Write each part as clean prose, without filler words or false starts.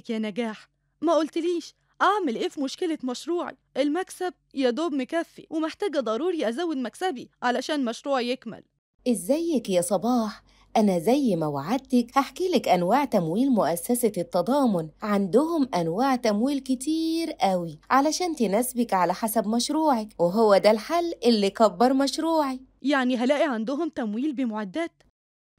لك يا نجاح، ما قلتليش أعمل إيه في مشكلة مشروعي؟ المكسب يا دوب مكفي، ومحتاجة ضروري أزود مكسبي علشان مشروعي يكمل. إزيك يا صباح؟ أنا زي ما وعدتك هحكي لك أنواع تمويل مؤسسة التضامن. عندهم أنواع تمويل كتير قوي علشان تناسبك على حسب مشروعك، وهو ده الحل اللي كبر مشروعي. يعني هلاقي عندهم تمويل بمعدات؟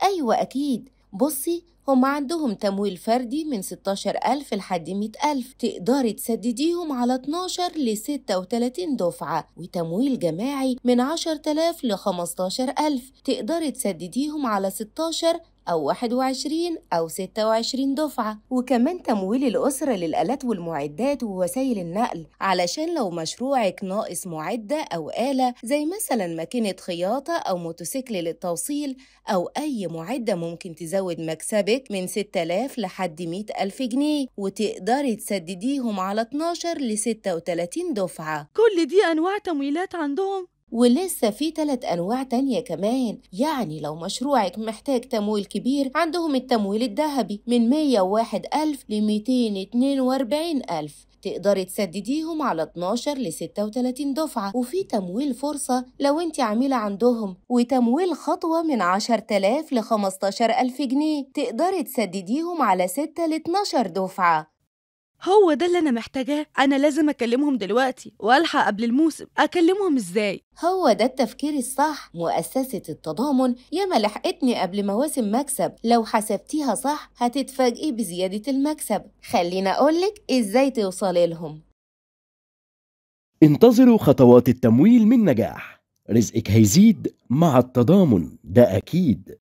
أيوة أكيد. بصي، هم عندهم تمويل فردي من 16,000 لحد 100,000، تقدري تسدديهم على 12 ل 36 دفعة، وتمويل جماعي من 10,000 ل 15,000، تقدري تسدديهم على 16 أو 21 أو 26 دفعة. وكمان تمويل الأسرة للآلات والمعدات ووسائل النقل، علشان لو مشروعك ناقص معدة أو آلة زي مثلا ماكينة خياطة أو موتوسيكل للتوصيل أو أي معدة ممكن تزود مكسبك من 6,000 لحد 100,000 جنيه، وتقدري تسدديهم على 12 ل 36 دفعة. كل دي أنواع تمويلات عندهم؟ ولسه في 3 أنواع تانية كمان. يعني لو مشروعك محتاج تمويل كبير، عندهم التمويل الذهبي من 101,000 ل 242,000، تقدري تسدديهم على 12 ل 36 دفعة. وفي تمويل فرصة لو انت عميلة عندهم، وتمويل خطوة من 10,000 ل 15,000 جنيه، تقدري تسدديهم على 6 ل 12 دفعة. هو ده اللي أنا محتاجاه. أنا لازم أكلمهم دلوقتي وألحق قبل الموسم. أكلمهم إزاي؟ هو ده التفكير الصح. مؤسسة التضامن ياما لحقتني قبل مواسم مكسب، لو حسبتيها صح هتتفاجئي بزيادة المكسب. خلينا أقولك إزاي توصلي لهم. انتظروا خطوات التمويل من نجاح، رزقك هيزيد مع التضامن ده أكيد.